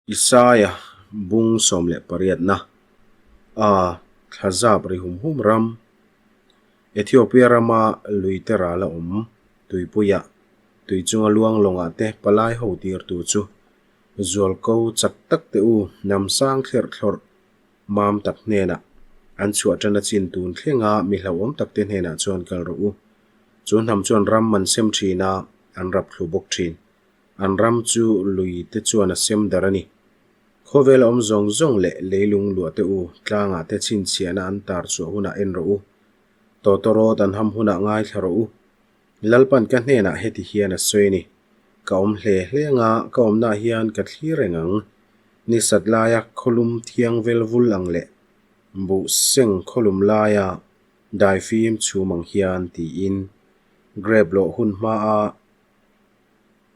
Isaia bung 18 na a thlazap ri hum hum ram, Ethiopia rama lui te ral a awm, tuipuia tui chunga luang lawngah te palai ho tirtu chu zualko chak tak te u hnam sang thlerh thlawrh mam tak hnenah an chhuah tan a chin tun thlenga mi hlauhawm tak te hnenah chuan kal rawh u. Chu hnam chuan ram an sem thin a, an rap thlu bawk thin. An ram chu lui te chuan a sem darh a ni. Khawvel a awm zawng zawng leh leilung luah te u tlangah te chhinchhiahna an tar chhuah hunah en rawh u. Tawtawrawt an ham hunah ngaithla rawh u. Lalpan ka hnenah heti hian a sawi a ni. Ka awm hle hle anga ka awmnaah hian ka thlir reng ang. Ni sat laia khawlum thiang vel vul ang leh buh seng khawlum laia daifim chhum ang hian tiin grape lawh hun hmaa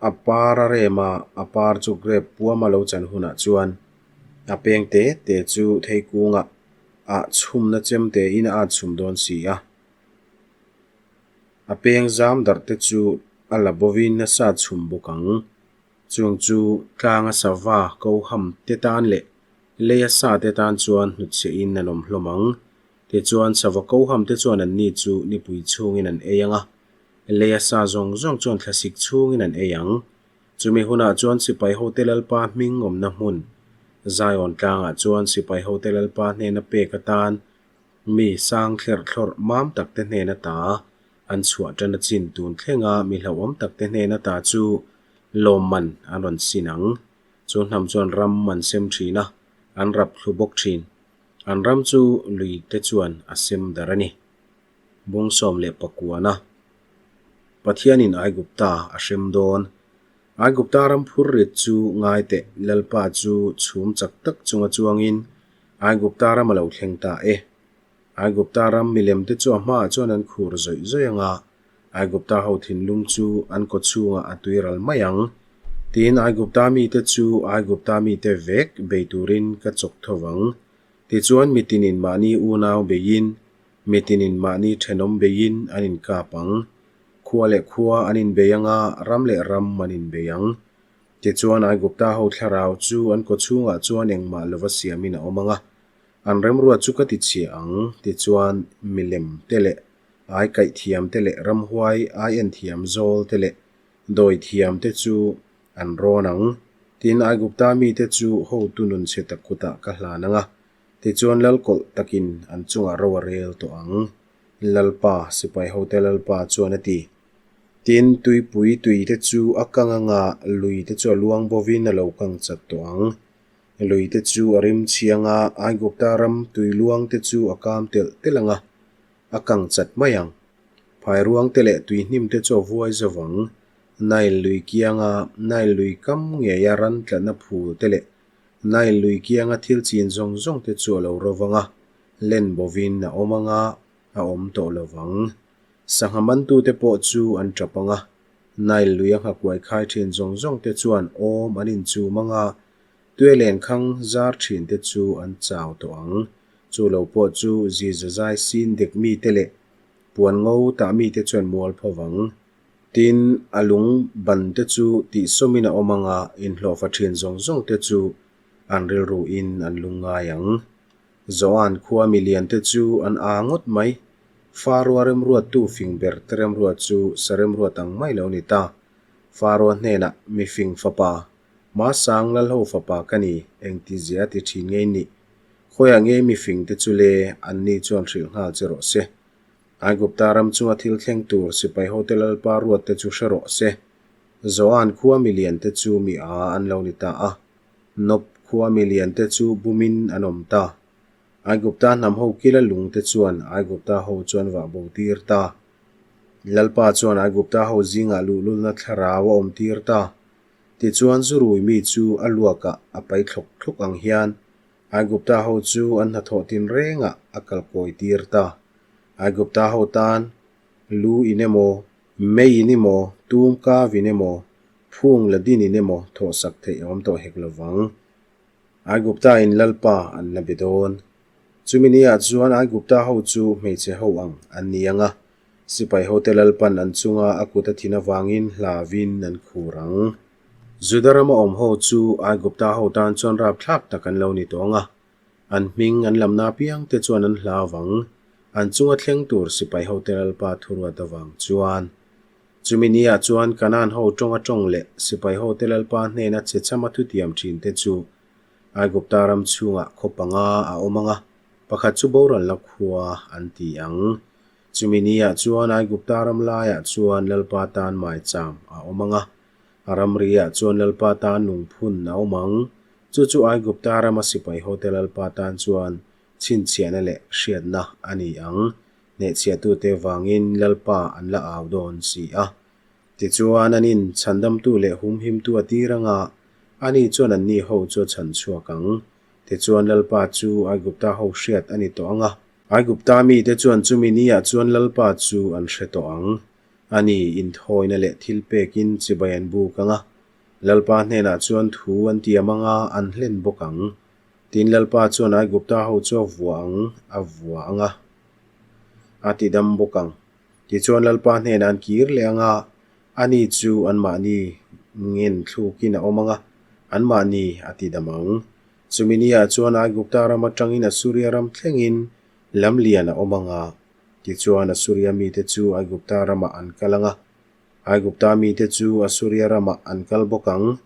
A par a rem a, a par chu grape puam a lo chan hunah chuan a peng te te chu thei kungah ah chhumna chem te in a at chhum dawn si a. A peng zam darh te chu a la bovin a sat chhum bawk ang. Chung chu tlanga sava ko ham te tan leh leia sa te tan chuan hnutchhiah in an awm hlawm ang. Tichuan sava ko ham te chuan anni chu nipui chhungin an ei ang a. Leia sa zawng zawng chuan thlasik chhungin an ei ang. Chumi hunah chuan sipai hote Lalpa hming awmna hmun, Zion tlangah chuan sipai hote Lalpa hnena pek atan mi sang thlerh thlawrh mam takte hnen ata an chhuah tan a chin tun thlenga mi hlauhawm takte hnen ata chu lawmman an rawn sin ang. Chu hnam chuan ram an sem thin a, an rap thlu bawk thin. An ram chu luite chuan a sem darh a ni. Bung 19 Pathianin Aigupta a hrem dawn. Aigupta ram phur rit chu ngai teh Lalpa chu chhum chak tak chunga chuangin Aigupta ram a lo thleng ta e. Aigupta ram milem te chu a hmaah chuan an khur zawih zawih ang a, Aigupta ho thinlung chu an kaw chhungah a tui ral mai ang. Tin, Aigupta mite chu Aigupta mite vek bei turin ka chawk tho vang. Tichuan mitinin mahni unau beiin Mitinin mahni thenawm beiin an inkap ang. Khua leh khua an inbei ang a, ram leh ram an inbei ang. Tichuan Aigupta ho thlarau chu an kawchhungah chuan engmah lova siamin a awm ang a, an remruat chu ka ti chhia ang. Tichuan milem te leh ai kaih thiam te leh ramhuai ai en thiam zawl te leh dawi thiam te chu an rawn ang. Tin, Aigupta mite chu hotu nun chhe tak kutah ka hlan ang a, Tichuan Lalkawlh takin an chungah ro a rel tawh ang. Lalpa, sipai hote Lalpa chuan a ti. Tin, tuipui tui te chu a kang anga lui te chu a luang bovin a lo kang chat tawh ang. Lui te chu a rim chhiang a, Aigupta ram tui luang te chu a kam telh telh anga a kang chat mai ang. Phairuang te leh tui hnim te chu a vuai zo vang. Nile lui kianga Nile lui kam ngeia ran tlatna phul te leh Nile lui kianga thil chin zawng zawng te chu a lo ro vang a, len bovin a awm ang a, a awm tawh lo vang. Sangha mantute pawh chu an tap ang a, Nile lui a nghakuai khai thin zawng zawng te chuan awm an inchum ang a, tue lenkhang zar thin te chu an chau tawh ang. Chu lo pawh chu ziza zai sin dek mite leh puan ngo tah mite chuan mual pho vang. Tin, a lung ban te chu tihsawmin a awm ang a, inhlawhfa thin zawng zawng te chu an rilruin an lung ngai ang. Zoan khua milian te chu an aa ngawt mai. Faroa remruattu fing ber te remruat chu sa remruat ang mai lo ni ta. Faroa hnenah, Mi fing fapa, Masang Lalho fapa ka ni, engtizia ti thin ngei nih? Khawiah ngei mi fing te chu le, anni chuan hrilh nghal che rawh se. Aigupta ram chunga thil thleng tur sipai hote Lalpa ruat te chu hre rawh se. Zoan khua milian te chu mi a an lo ni ta a, Nob khua milian te chu bumin an awm ta. Aigupta hnam ho kila lung te chuan Aigupta ho chu an vah bo tir ta. Lalpa chuan Aigupta ho zingah luhlulna thlarau a awm tir ta. Tichuan zurui mi chu a luakah a pai thlawk thlawk ang hian Aigupta ho chu an hnathawh tinrengah a kalkawi tir ta. Aigupta ho tan lu in emaw, mei in emaw, tum kau in emaw, phung la din in emaw thawhsak theih a awm tawh hek lo vang. Aigupta in Lalpa an la be dawn. Chumi niah chuan Aigupta ho chu hmeichhe ho ang an ni ang a, sipai hote Lalpan an chunga a kut a thin avangin hlauin an khur ang. Juda rama awm ho chu Aigupta ho tan chuan rapthlak tak an lo ni tawh ang a, an hming an lamna apiang te chuan an hlau vang, an chunga thleng tur sipai hote Lalpa thuruat avang chuan. Chumi niah chuan Kanaan ho tawnga tawng leh sipai hote Lalpa hnena che chama thutiam thin te chu Aigupta ram chhungah khaw panga a awm ang a, pakhat chu boralna khua an ti ang. Chumi niah chuan Aigupta ram laiah chuan Lalpa tan maicham a awm ang a, a ramriah chuan Lalpa tan lungphun a awm ang. Chu chu Aigupta rama sipai hote Lalpa tan chuan chhinchhiahna leh hriatna a ni ang. Hnehchhiahtute vangin Lalpa an la au dawn si a. Tichuan an in chhandamtu leh humhimtu a tir anga, ani chuan anni ho chu a chhan chhuak ang. Tichuan Lalpa chu Aigupta ho hriat a ni tawh ang a. Aigupta mite chuan chumi niah chuan Lalpa chu an hre tawh ang. Ani inthawina leh thil pekin chibai an buk ang a, Lalpa hnenah chuan thu an tiam ang a, an hlen bawk ang. Tin Lalpa chuan Aigupta ho chu a vua ang, a vua ang a, a tidam bawk ang. Tichuan Lalpa hnenah an kir leh ang a, ani chu anmahni ngen thlukin a awm ang a, anmahni a tidam ang. Chumi niah chuan Aigupta ram atangin Asuria ram thlengin lam lian a awm ang a, tichuan Asuria mite chu Aigupta ramah an kal ang a, Aigupta mite chu Asuria ramah an kal bawk ang.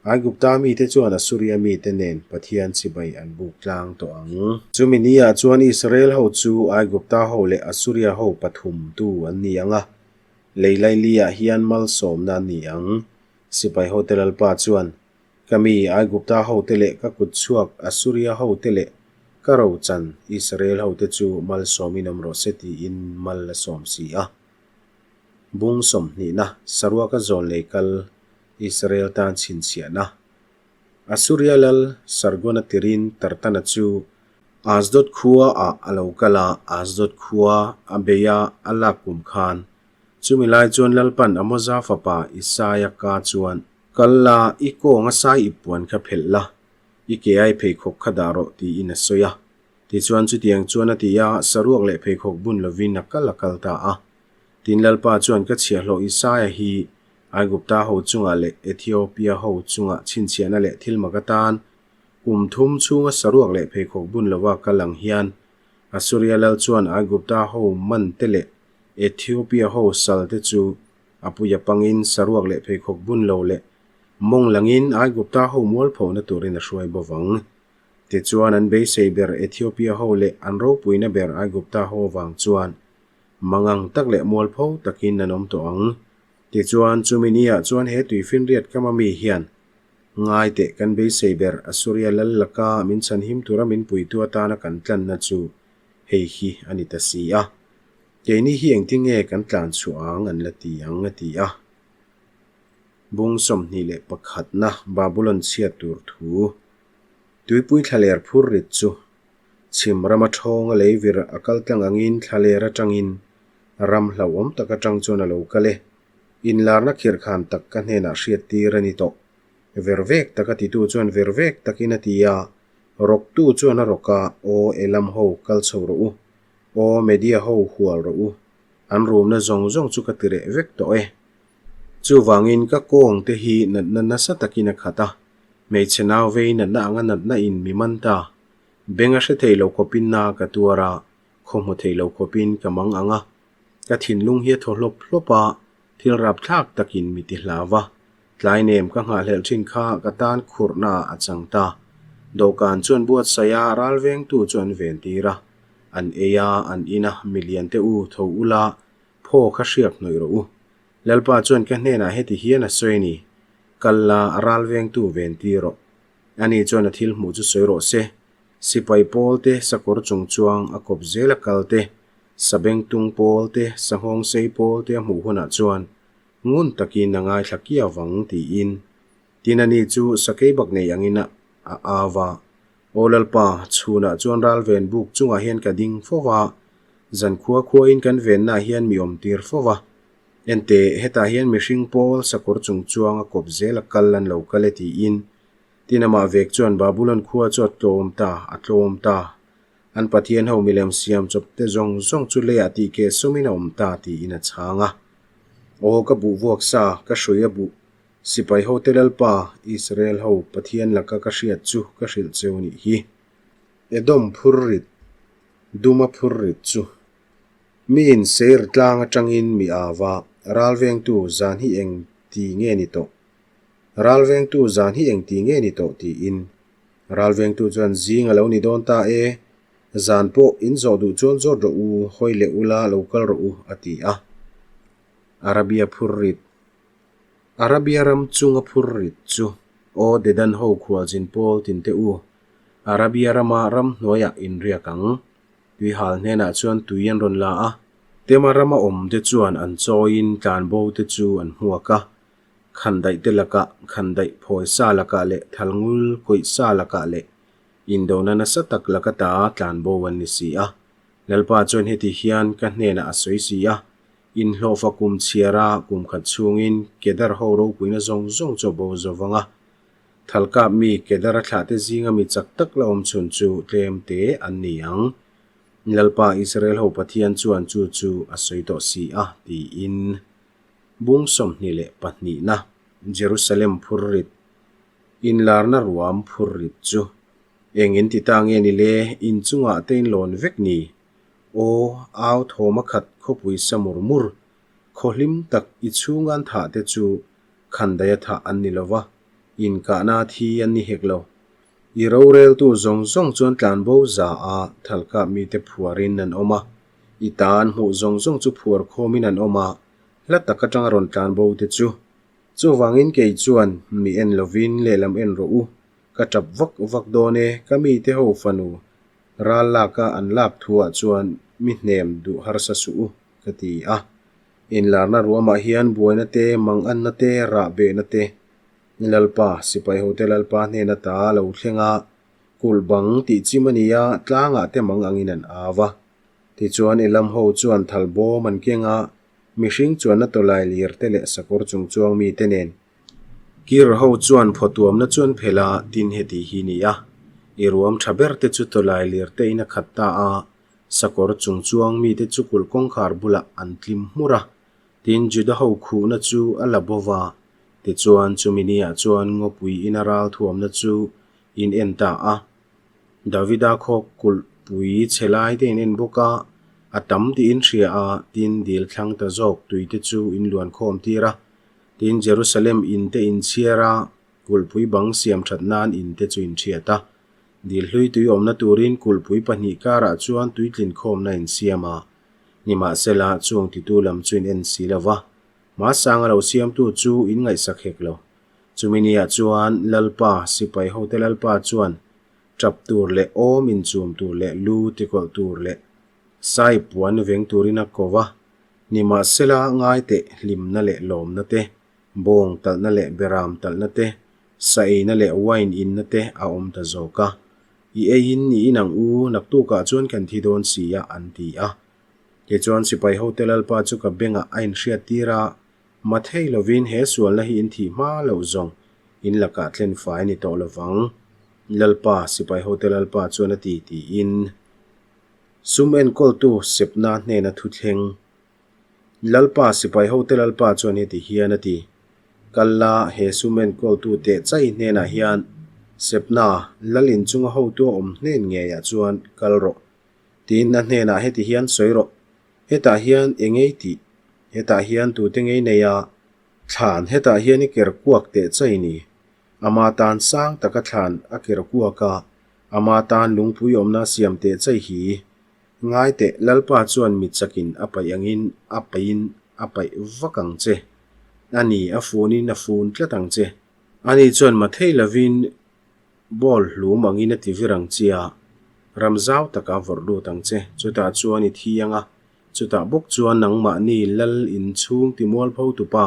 Aigupta mite chuan Asuria mite nen Pathian chibai an buk tlang tawh ang. Chumi niah chuan Israel ho chu Aigupta ho leh Asuria ho pathumtu an ni ang a, lei lailiah hian malsawmna an ni ang. Sipai hote Lalpa chuan, Ka mi Aigupta hote leh ka kutchhuak Asuria hote leh ka rochan Israel hote chu malsawmin awm rawh se tiin mal a sawm si a. Bung sawmhnihna saruaka zawn lei kal Israel tan chhinchhiahna. Asuria lal Sargona tirin Tartana chu Asdod khua ah a lo kal a, Asdod khua a bei a a lak kum khan. Chumi lai chuan Lalpan Amoza fapa Isaia ka chuan, Kal la, i kawng a sai ip puan kha phelh la, i ke ai pheikhawk kha dah rawh tiin a sawi a. Tichuan chutiang chuan a ti a, saruak leh pheikhawk bun lovin a kal a kal ta a. Tin Lalpa chuan ka chhiahhlawh Isaia hi Aigupta ho chungah leh Ethiopia ho chungah chhinchhiahna leh thil mak atan kum thum chhunga saruak leh pheikhawk bun lova kal ang hian Asuria lal chuan Aigupta ho man te leh Ethiopia ho sal te chu a puia pangin saruak leh pheikhawk bun lo leh mawng langin Aigupta ho mualphona turin a hruai bawk ang. Tichuan an beisei ber Ethiopia ho leh an ropuina ber Aigupta ho avang chuan Mangang tak leh mualpho takin an awm tawh ang. Tichuan, chumi niah chuan he tuifinriat kama mi hian ngai teh kan beisei ber Asuria lal laka min chhanhim tura min puitu atana kan tlanna chu hei hi a ni ta si a. Keini hi engtinge kan tlan chhuah ang an la ti ang a ti a. Bung 21 na Babulon chhiat tur thu Tuipui thlaler phur rit chu Chhim rama thawnga lei vir a kal tlang angin thlaler atangin ram hlauhawm tak atang chuan a lo kal e. Inlarna khirhkhan tak ka hnenah hriat tir a ni tawh. Ver vek taka titu chuan ver vek takin a ti a, rawktu chuan a rawk a, Aw Elam ho kal chho rawh u, aw Media ho hual rawh u, an rumna zawng zawng chu ka ti reh vek tawh e. Chuvangin ka kawng te hi natna nasa takin a khat a, hmeichhe nau vei natna anga natna in mi man ta. Beng a hre thei lo khawpin na ka tuar a, khaw hmu thei lo khawpin ka mang ang a. Ka thinlung hi a thaw hlawp hlawp a, thil rapthlak takin mi ti hlau va. Tlai nem ka nghahhlelh thin kha ka tan khurhna ah a chang ta. Dawhkan chuan buatsaih a, ral vengtu chu an ven tir a. An ei a, an in a, milian te u tho ula, phaw kha hriak hnawih rawh u. Lalpa chuan ka hnenah heti hian a sawi a ni, Kal la, ral vengtu ven tir rawh. Ani chuan a thil hmuh chu sawi rawh se. Sipai pawl te, sakawr chung chuang a kawp zel a kal te, sabengtung pawl te, sanghawng sei pawl te a hmuh hunah chuan ngun takin a ngaithla kiau vang tiin. Tin ani chu sakei bak nei angin a a au a. Aw Lalpa, chhunah chuan ral ven buk chungah hian ka ding fo va, zankhua khuain kan vennaah hian mi awm tir fo va. Enteh, hetah hian mihring pawl sakawr chung chuang a kawp zel a kal an lo kal e tiin tin amah vek chuan Babulon khua chu a tlawm ta, a tlawm ta. An Pathian ho milem siam chawp te zawng zawng chu leiah tih keh sawmin a awm ta tiin a chhang a. Aw ka buh vuak sa, ka hrui a buh. Sipai hote Lalpa, Israel ho Pathian laka ka hriat chu ka hrilh cheu nih hi. Edom phurrit, Duma phurrit chu. Miin Seir tlang atangin mi au va, Ralvengtu zan hi eng ti nge ni tawh? Ralvengtu zan hi eng ti nge ni tawh? tiin. Ralvengtu chuan zing a lo ni dawn ta e, zan pawh in zawh duh chuan zawt rawh u, hawi leh ula lo kal rawh u, a ti a. Arabia phurrit Arabia ram chunga phurrit chu Aw Dedan ho khualzin pawl tinte u, Arabia rama ramhnuaiah in riak ang. Tuihal hnenah chuan tui an rawn la a, Tema rama awmte chuan an chawiin tlanbo te chu an hmuak a, Khandaih te lakah, khandaih phawi sa lakah leh thalngul kawih sa lakah leh indona nasa tak laka ta tlanbo an ni si a. Lalpa chuan heti hian ka hnenah a sawi si a, Inhlawhfa kum chhiara kum khat chhungin Kedar ho ropuina zawng zawng chu a bo zo vang a. Thalkap mi Kedar a thlahte zinga mi chak tak la awm chhun chu tlem te an ni ang. Lalpa Israel ho Pathian chuan chu chu a sawi tawh si a, tiin. Bung 22 na Jerusalem phurrit, inlarna ruam phurrit chu eng in ti ta nge ni le, in chungah te in lawn vek ni? Aw, au thawm a khat khawpui sa mur mur, khaw hlim tak i chhunga an thah te chu khandaia thah an ni lo va, inkahna thi an ni hek lo. I roreltu zawng zawng chuan tlanbo za a thalkap mite phuarin an awm a, i ta an hmuh zawng zawng chu phuar khawmin an awm a, hla tak atanga rawn tlanbo te chu. Chuvangin kei chuan mi en lovin lehlam en rawh u, ka tap vak vak dawn e, ka mite ho fanu ral laka an lak thuah chuan mi hnem duh harsa suh u, ka ti a. Inlarna ruamah hian buaina te, manganna te, rahbehna te, Lalpa, sipai hote Lalpa hnena ta lo thleng a, kulh bang tih chim a ni a, tlangah te mang angin an au a. Tichuan Elam ho chuan thal bawm an keng a, mihring chuanna tawlai lir te leh sakawr chung chuang mite nen. Kir ho chuan phawtuamna chu an phelh a, tin heti hi ni a, i ruam tha ber te chu tawlai lir te in a khat ta a, sakawr chung chuang mite chu kulh kawngkhar bulah an tlim hmur a, tin Juda ho khuhna chu a la bo va. Tichuan chumi niah chuan ngawpui ina ral thuamna chu in en ta a. Davida khaw kulh pui chhe lai te in en bawk a, a tam tih in hria a, tin dil thlang ta zawk tui te chu in luan khawm tir a. Tin Jerusalem in te in chhiar a, kulhpui bang siam that nan in te chu in thiat a. Dil hlui tui awmna turin kulhpui pahnih karah chuan tuitlin khawmna in siam a. Nimahsela chung titu lam chu in en si lo va, Hmasanga lo siamtu chu in ngaihsak hek lo. Chumi niah chuan Lalpa, sipai hote Lalpa chuan tap tur leh awm inchum tur leh lu tikawlh tur leh sai puan veng turin a ko va. Nimahsela ngaiteh hlimna leh lawmna te, bawng talhna leh beram talhna te, sa eina leh wine inna te a awm ta zawk a. I eiin i in ang u, naktukah chuan kan thi dawn si a, an ti a. Tichuan sipai hote Lalpa chu ka bengah a inhriat tir a, ma thei lovin he sualna hi in thih hma loh zawng in lakah thlen fai a ni tawh lovang. Lalpa, sipai hote Lalpa chuan a ti tiin sum enkawltu Sebna hnena thu thleng. Lalpa, sipai hote Lalpa chuan heti hian a ti, Kal la, he sum enkawltu teh chai hnenah hian Sebna, Lal inchunga hotu a awm hnen ngeiah chuan kal rawh. Tin, a hnenah heti hian sawi rawh, Hetah hian eng ngei tih? Hetah hian tute ngei nei a? Thlan, hetah hian i ker kuak teh chai ni. Ama tan sang taka thlan a ker kuak a, ama tan lungpui awmna siam teh chai hi. Ngai teh, Lalpa chuan mi chakin a paih angin a paihin a paih vak ang che. Ani, a funin a fun tlat ang che. Ani chuan mathei lovin Ball hlum angin a ti vir ang che a, ram zau taka vawrh lut ang che. Chutah chuan i thi ang a, chutah bawk chuan nangmahni lal in chhung ti mualpho tupa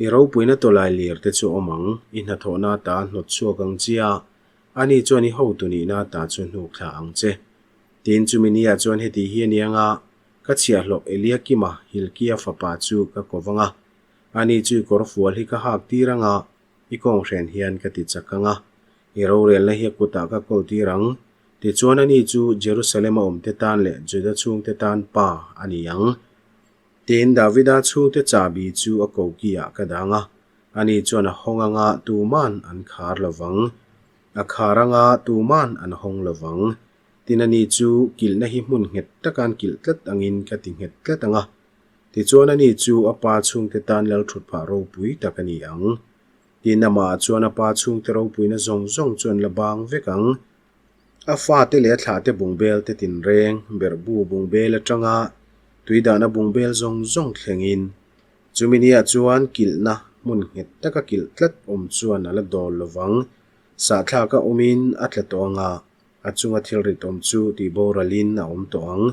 i ropuina tawlai lir te chu awm ang. I hnathawhna ta hnawt chhuak ang che a, ani chuan i hotu nihna ta chu hnuk thla ang che. Tin, chumi niah chuan heti hi a ni ang a, ka chhiahhlawh Eliakima, Hilkia fapa chu ka ko vang a, ani chu i kawrfual hi ka hak tir ang a, I kawnghren hian ka ti chak ang a, i rorelna hi a kutah ka kawl tir ang. Tichuan ani chu Jerusalem a awmte tan leh Juda chhungte tan pa a ni ang. Tin, Davida chhungte chahbi chu a koki-ah ka dang a. Ani chuan a hawng anga tuman an khar lo vang. A khar anga tuman an hawng lo vang. Tin ani chu kilhna hi hmun nghet taka an kilh tlat angin ka ti nghet tlat ang a. Tichuan ani chu a pa chhungte tan lal thut phah ropui tak a ni ang. Tin amah chuan a pa chhungte ropuina zawng zawng chu an la bang vek ang. A fate leh a thlahte bungbel te tinreng, berhbu bungbel atanga tuidahna bungbel zawng zawng thlengin. Chumi niah chuan kilhna hmun nghet taka kilh tlat awm chuan a la dawl lovang. Sahthlaka awmin a tla tawh anga a chunga thil rit awm chu tihboralin a awm tawh ang.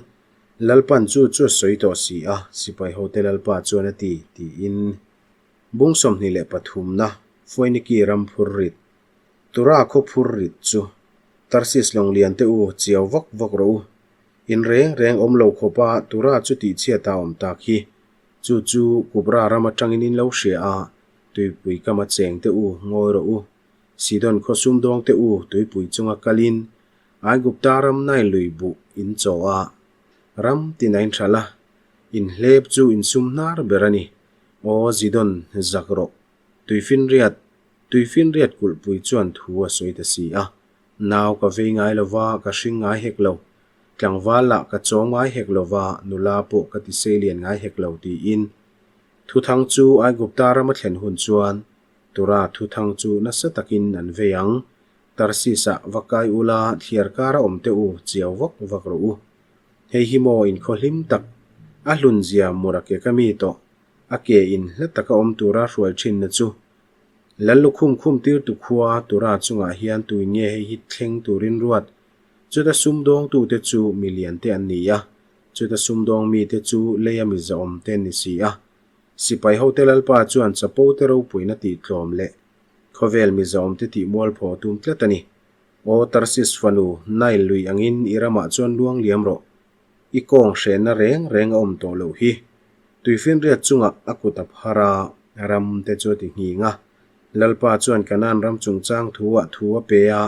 Lalpan chu chu a sawi tawh si a, sipai hote Lalpa chuan a ti, tiin. Bung 23 na Foiniki ram phur rit, Tura khaw phur rit chu Tarsis lawng lian te u chiau vak vak rawh u. In reng reng awm lo khawpa Tura chu tihchhiat a awm tak hi. Chu chu Kubra ram atangin in lo hria a, tuipui kama cheng te u ngawi rawh u. Sidon khaw sumdawng te u tuipui chunga kalin Aigupta ram Nile lui buh in chaw a, ram tin a inhralh a, in hlep chu in sum hnar ber a ni. Aw Zidon, zak rawh. Tuifinriat, Tuifinriat kulhpui chuan thu a sawi ta si a. Nau ka vei ngai lo va, ka hring ngai hek lo. Tlangval lah ka chaw ngai hek lo va, nula pawh ka ti seilian ngai hek lo tiin. Thuthang chu Aigupta ram a thlen hun chuan Tura thuthang chu nasa takin an vei ang. Tarsis-ah va kai ula, thliar kara awm teh u, chiau vak vak rawh u. Hei hi maw inkhaw hlim tak, a hlun zia mur a ke ka mi tawh, a ke in hla taka awm tura hruai thinna chu. Lal lukhum khum tirtu khua Tura chungah hian tuin nge hei hi thleng turin ruat? Chuta sumdawngtute chu mi liante an ni a, chuta sumdawng mite chu leia mi zahawmte an ni si a. Sipai hote Lalpa chuan chapo te ropuina tihtlawm leh Khawvel mizaawmte tih mualphaw tum tlat a ni. Aw Tarsis fanu, Nile lui angin i ramah chuan luang liam rawh. I kawng hrenna reng reng a awm tawh loh hi. Tuifinriat chungah a kut a phar a, ram te chu a ti nghing a. Lalpa chuan Kanaan ram chungchang thu-ah thu a pe a,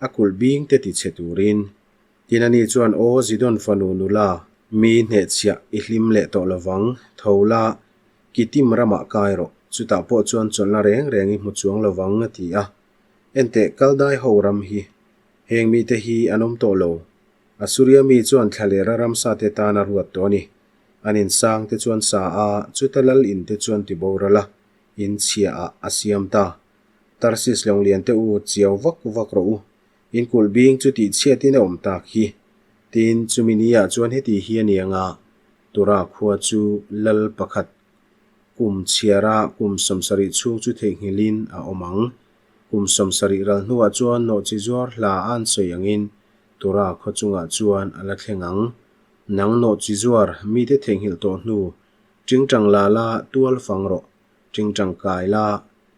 a kulh bing te ti chhe turin. Tin ani chuan, Aw Zidon fanu nula, mi hnehchhiah i hlim leh tawh lovang, tho la, Kitim ramah kai rawh, chutah pawh chuan chawlhna reng reng i hmu chuang lovang, a ti a. Enteh, Kaldai ho ram hi, heng mite hi an awm tawh lo. Asuria mi chuan thlalera ramsate tan a ruat tawh a ni. An insang te chuan sa a, chuta lal in te chuan ti boral a, in chhiaah a siam ta. Tarsis lawnglian te u, chiau vak vak rawh u. In kulh bing chu tihchhiatin a awm tak hi. Tin, chumi niah chuan heti hi a ni ang a, Tura khua chu lal pakhat kum chhiara kum 70 chhung chu theihnghilhin a awm ang. Kum 70 ral hnuah chuan nawhchi zuar hla a an sawi angin Tura khaw chungah chuan a la thleng ang. Nang nawhchi zuar mite theihnghilh tawh hnu tingtang la la tual fang rawh, tingtang kai la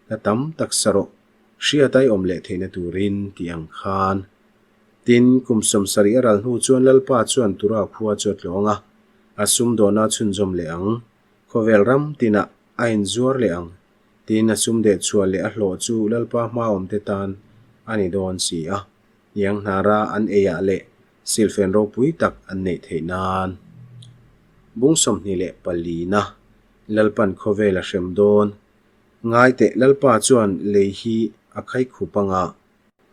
la tam tak sa rawh, hriat ai awm leh theihna turin tih ang khan. Tin, kum 70 a ral hnu chuan Lalpa chuan Tura khua chu a tlawng a, a sumdawhna a chhunzawm leh ang. Khawvel ram tinah a inzuar leh ang. Tin, a sum deh chhuah leh a hlawh chu Lalpa hma awmte tan a ni dawn si a, hniang hnara an eiah leh silfen ropui tak an neih theih nan. Bung 24 na, Lalpan khawvel a hrem dawn. Ngaiteh Lalpa chuan lei hi a khaikhup anga.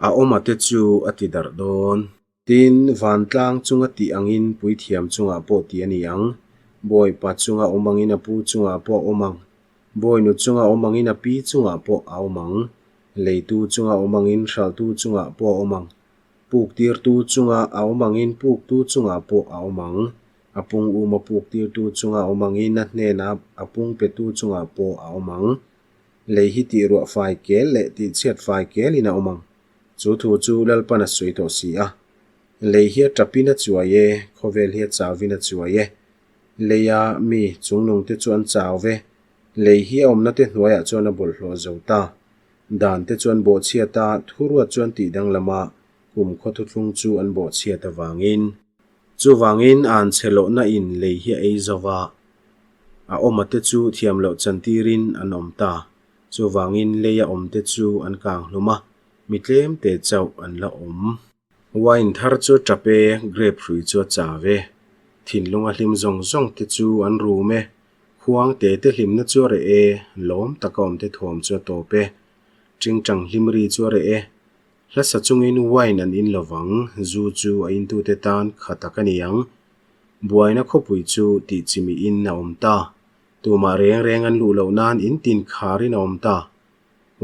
A awma te chu a ti darh dawn. Tin, vantlang chunga tih angin puithiam chungah pawh tih a ni ang. Bawipa chunga awm angin a pu chungah pawh a awm ang. Bawinu chunga awm angin a pi chungah pawh a awm ang. Leitu chunga awm angin hralhtu chungah pawh a awm ang. Puktirtu chunga a awm angin puktu chungah pawh a awm ang. A pung uma puktirtu chunga awm angin a hnena a pung petu chungah pawh a awm ang. Lei hi tih ruah fai kel leh tih chhiat fai kelin a awm ang. Chu thu chu Lalpan a sawi tawh si a. Lei hi a tapin a chuai e, khawvel hi a chauvin a chuai e. Leia mi chungnungte chu an chau ve. Lei hi a awmna te hnuaiah chuan a bawlhhlawh zo ta. Dan te chuan bawhchhiat a, thuruat chuan tih danglama kum khaw thuthlung chu an bawhchhiat avangin. Chuvangin an chhe lohna in lei hi a ei zo va, a awma te chu thiam loh chantirin an awm ta. Chuvangin leia awm te chu an kang hlum a, mi tlem te chauh an la awm. Wine thar chu a tap e, grape hrui chu a chau e. Thinlunga hlim zawng zawng te chu an rum e. Khuangte te hlimna chu a reh e, lawm taka awmte thuam chu a tawp e. Tingtang hlim ri chu a reh e. Hla sa chungin wine an in lovang, zu chu a intute tan kha tak a ni ang. Buaina khawpui chu tih chimihin a awm ta. Tumah reng reng an luh loh nan in tin kharin a awm ta.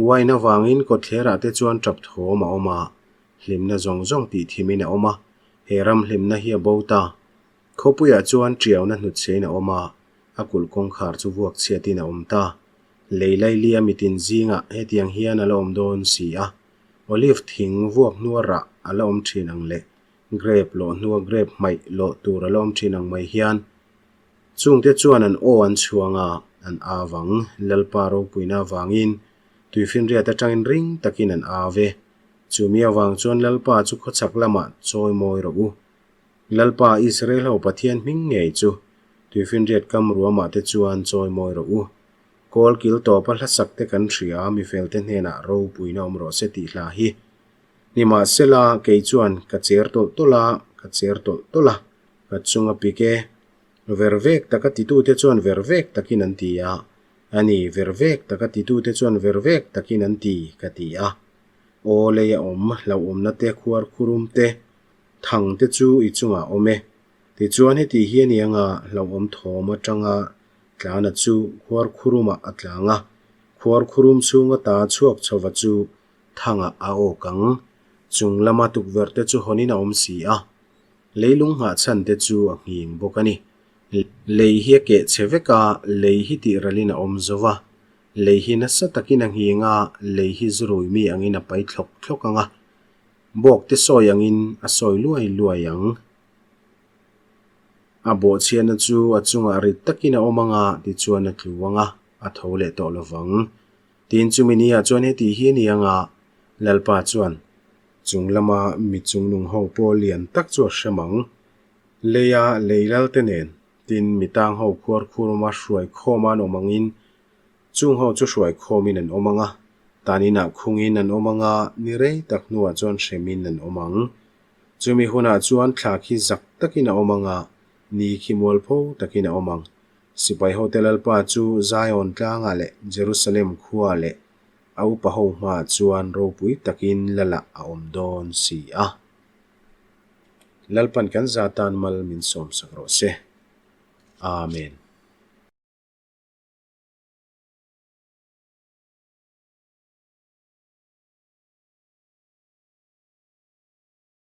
Wine avangin kawtthlerah te chuan tap thawm a awm a, hlimna zawng zawng tih thimin a awm a, he ram hlimna hi a bo ta. Khawpuiah chuan tiauna hnutchhein a awm a, a kulh kawngkhar chu vuak chhiatin a awm ta. Lei lailia mitin zingah hetiang hian a la awm dawn si a, olive thing vuak hnua rah a la awm thin ang leh grape lawh hnua grape hmaih lawh tur a la awm thin ang mai hian chungte chuan an aw an chhuang a, an av ang. Lalpa ropuina avangin tuifinriat atangin ring takin an av e. Chumi avang chuan Lalpa chu khawchhak lamah chawi mawi rawh u. Lalpa Israel ho Pathian hming ngei chu tuifinriat kam ruamah te chuan chawi mawi rawh u. Kawl kil tawpa hlasak te kan hria, mifelte hnenah ropuina awm rawh se tih hla hi. Nimahsela, kei chuan ka cher tawlh tawlh a, ka cher tawlh tawlh a, ka chung a pik e. Ver vek taka titute chuan ver vek takin an ti a, a ni, ver vek taka titute chuan ver vek takin an ti, ka ti a. Aw lei a awm, hlauhawmna te, khuar khurum te, Thang te chu i chungah awm e. Tichuan heti hi a ni anga hlauhawm thawm atanga tlana chu khuar khurumah a tlang a, khuar khurum chhunga ta chhuak chhova chu thangah a awk ang. Chung lama tukverh te chu hawnin a awm si a, leilung nghah chhan te chu a nghing bawk a ni. Lei hi a keh chhe vek a, lei hi tih ralin a awm zo va, lei hi nasa takin a nghing a, lei hi zurui mi angin a pai thlawk thlawk ang a, Bawk te sawi angin a sawi luai luai ang. A bawhchhiatna chu a chungah rit takin a awm anga tichuan a tlu anga a tho leh tawh lovang. Tin chumi ni ah chuan heti hi a ni anga Lalpa chuan chung lama mi chungnung ho pawh lian tak chu a hrem ang. Leia lei lal te nen tin mi tang ho khuar khuruma hruai khawm an awm angin Chung ho chu hruai khawmin an awm ang a, tan inah khungin an awm ang a, ni rei tak hnuah chuan hremin an awm ang. Chumi hunah chuan thla khi zak takin a awm ang a, ni khi mualpho takin a awm ang. Sipai hote Lalpa chu Zion tlangah leh Jerusalem khuaah leh a upa ho hmaah chuan ropui takin Lalah a awm dawn si a. Lalpan kan za tan mal min sawmsak rawh se. Amen.